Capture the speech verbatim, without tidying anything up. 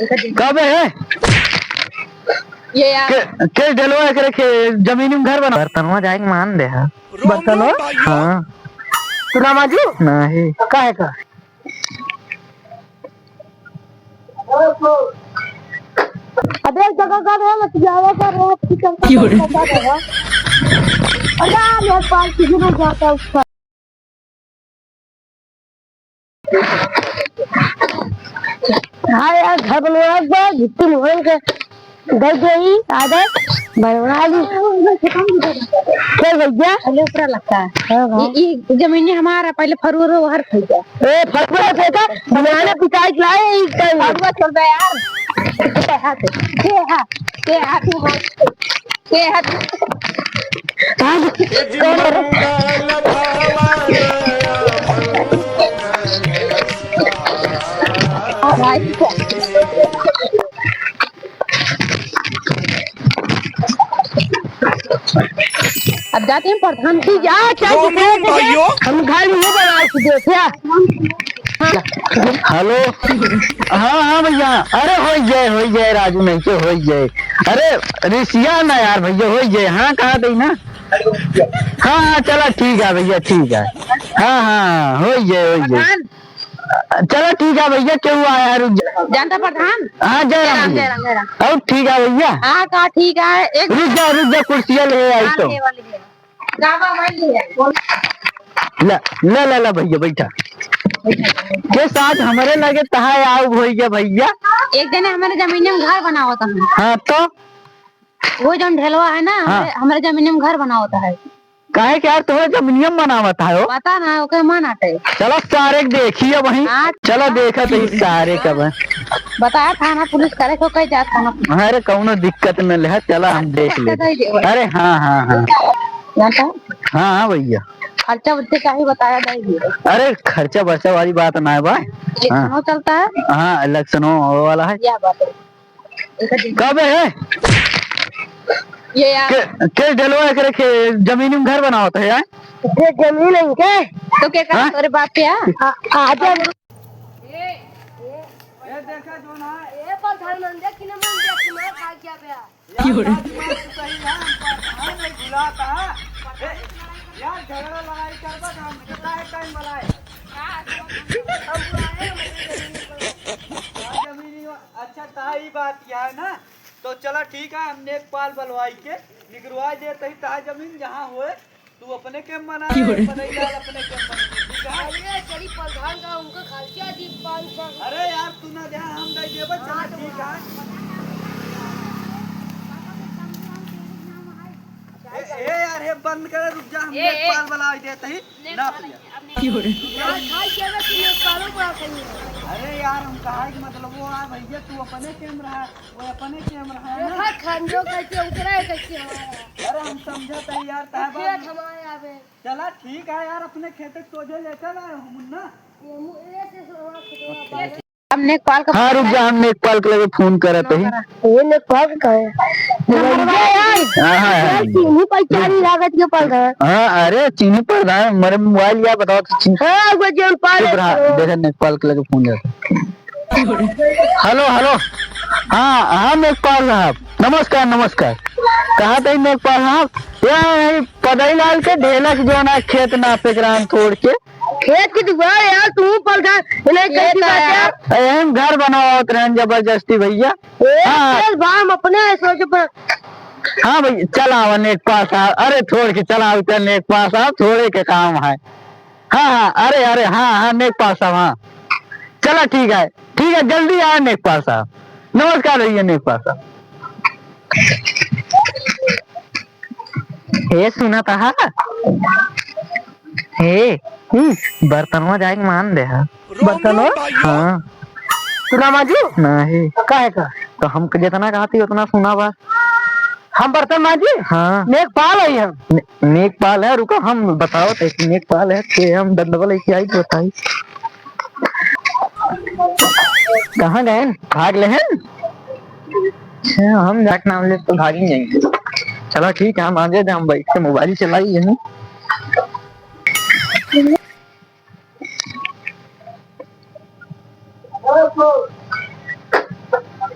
कबे है? ये यार। के, के ढेलवा एकरे के जमीन में घर बना। बर्तनवा जाए के मान दे है। बर्तनवा? हाँ। तू ना मांजू? नहीं। काहे का? अबे एक जगह का रहे, मत जावा का रहे, की करता क्यों रे? करता रहे। अरे यार, मेरे पास किसी को जाता है उसका। हाँ यार, घर बनवा के बाद गिट्टी मोहन के दे गई आदत बनवा ली। चल भैया। पहले ऊपरा लगता है। हाँ, हाँ। ये, ये जमीन हमारा, पहले फरुआ हर फेंका। ए, फरुआ फेंका, बनाने पिटाई लाए, ई कहीं। फरुआ छोड़ दे यार। ये हाथ, ये हाथ, ये हाथ, ये हाथ। अब जाते हैं प्रधान की। जा, क्या रोमिन दिक्कत है? भाइयों। हम घर नहीं बना के देखे। हेलो। हाँ, हाँ भैया, अरे होइ जाए, होइ जाए राजू, नहीं के होइ जाए। अरे रिसिया ना यार भैया, होइ जाए। हाँ, कहा दे ना। हाँ, हाँ, चला ठीक है भैया, ठीक है। हाँ, हाँ, होइ जाए, होइ जाए। प्रधान। चला ठीक है भैया, केहू आया है, रुक जा। जनता प्रधान। हाँ, जय राम जय राम, भैया। जय राम, जय राम। और ठीक है भैया। हाँ, का ठीक है, एक रुक जा, रुक जा, कुर्सिया ले आई हाँ, तो। ले वाली है। का बा, वही है। ला, ला, ला, ला भैया, बैठा। के साथ हमरे लगे तहाय आउ होइ गया भैया। एक जने हमरे जमीन में घर बनावत है। हाँ, तो? वो जौन ढेलवा है ना, हाँ। हमरे, हमरे जमीन में घर बनावत है। काहे के यार, तोहरे जमीनिया में बनावत है हो? पता ना, ओके मन आटे। चला सारे के देखी अब वहीं। हाँ। चला देखा तो इस सारे का बा। बताया थाना पुलिस करे को कह जा थाना पुलिस। अरे कौनो दिक्कत न ले, चला हम देख ले। खर्चा दे देबो। अरे हाँ, हाँ, हाँ। जानता है? हाँ, हाँ भैया। खर्चा उर्चा चाहे बताया दे देबो। अरे खर्चा बर्चा वाली बात ना है भाई। हाँ। इलेक्शनो चलता है? हाँ, इलेक्शनो होवे वाला है। क्या बात है? कबे है? ये यार। के, के ढेलवा एकरे के जमीन में घर बनावत है यार? ये जमीन है के? तो के कहा हाँ? तोरे बाप के है? आ, आ जा। ए, देखा जो ना। ए, प्रधान, मन देख कि ना मन देख कि मार खा गया बे। यार, क्यों रे? आज बात तो सही है, हम प्रधान नहीं भुलाता। ए, यार, झगड़ा लड़ाई करबा तो हम कितना है टाइम बनाए? हम बुलाए, हम जमीन पर। हाँ, जमीन ही हो। अच्छा, ता ई बात यह है ना, तो चला ठीक है, हम नेकपाल बलवाई के निकरवाई देत ही, ता जमीन जहाँ होए, तू अपने के मना, क्यों रे? पदई लाल अपने के मना, ठीक है? अरे, चली प्रधान का उनका खर्चा दी पाँच सौ। अरे यार, तू ना दे, हम दे देबे, चला हाँ, ठीक है। ए, ए यार, हे बंद करे, रुक जा, हम ए, ए। नेकपाल बलवाई देत ही। ना भैया। क्यों रे? यार, खाई के ना कि नेपालों में आ गई है। अरे यार, हम कहा कि मतलब वो आ भैया, तू अपने कैमरा है, वो अपने कैमरा है ना। देखा खंजो कैसे उतरा है, कैसे हमारा। अरे हम समझा था यार, तहबा। खेत हमारे आवे। चला ठीक है यार, अपने खेत सोझे लेकर आए हो मुन्ना। ये मु-, ये से हमारा खेतवा अब नेकपाल का हाँ, रुक जा, हम नेकपाल के लगे फोन करत हई। ये नेकपाल का है? नंबरवा यार। हाँ, हाँ, हाँ। यार, चीनी पर चारी लागत के पल रहा। हाँ, अरे, चीनी पर रहा है, मेरे मोबाइल या बताओ तो चीनी। हाँ, वो जो पाल चुप रहा, है। देखा, नेकपाल के लगे फोन जाता। हेलो, हेलो। हाँ, हाँ, नेकपाल साहब, नमस्कार, नमस्कार। कहा थे नेकपाल साहब? यहाँ पदई लाल के ढेलक जो ना खेत नापे के रहन तोड़ के। खेत की दुआ यार, तू पल था, इन्हें ये कैसी तो बात है? यार, एहन घर बनावत रहन जबरदस्ती भैया। ए, हाँ। चल बा, हम अपने सोच पर। हाँ भैया, चलाओ नेकपाल साहब, अरे छोड़ के चलाओ, चल नेकपाल साहब, थोड़े के काम है। हाँ, हाँ, अरे, अरे, हाँ, हाँ, नेकपाल साहब, हाँ। चला ठीक है, ठीक है, जल्दी आए नेकपाल साहब। नमस्कार भैया नेकपाल साहब। हे सुना था? हे, हम्म, बर्तनवा जाए के मान दे हा। बर्तनवा? हाँ। तू ना मांजू? नहीं। काहे का? तो हम जितना कहती उतना सुना बा। हम बर्तन मांजी? हाँ। नेकपाल है हम। ने-, नेकपाल है, रुका हम बताओ तो, नेकपाल है, के हम डंडवा लेके आई तो बताई। कहाँ गए? भाग ले हैं? अच्छा, हम जाके नाम ले तो भाग ही जाएंगे। चलो ठीक है, हम आगे थे, हम बैठ के मोबाइल चलाई यहीं।